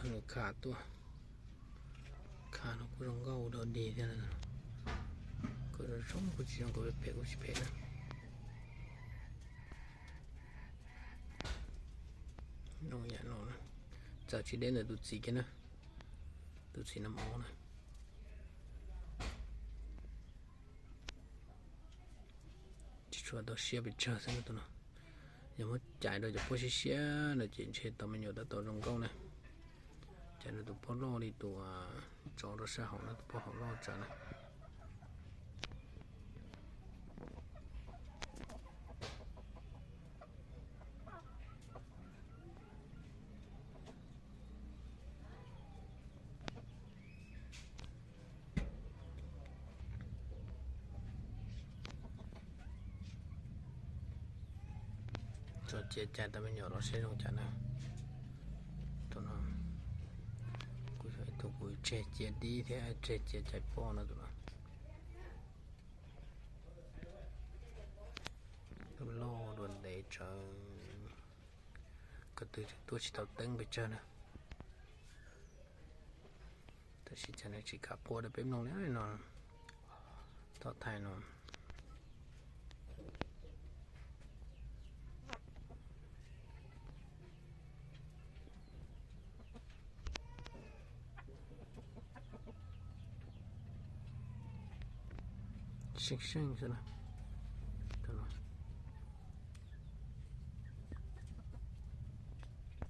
Nws kha tuaj, kha no kuj zoo nkauj dog dig thiab. Kuj zoo zoo, kuj tsis zoo, kuj phem kuj tsis phem na. Txawm tsis deb ntawm tus txiv kiag na, tus txiv nam ob na. Tsis tshua tau siab pes tsawg xwb tus no. Yog muab cais rau cov pob siab siab no ces ntshe tau me nyuam tab tom zoo nkauj na. Cais rau tus pob loj li tus, tso rau sab hauv no, tus pob hauv loj tsawv na. Tso cia cais tau me nyuam los seb zoo cas na. Tus no kuj yog ib tug kuv tseg cia dib thiab tseg cia cais poj no tus no. Lub loj dua ntev tsawv, ko tw tuaj tsis tau teeb pes tsawg na. Tab sis cas nws tsis kam qua rau peb mloog li no. Tom thaiv no seej seej xwb na.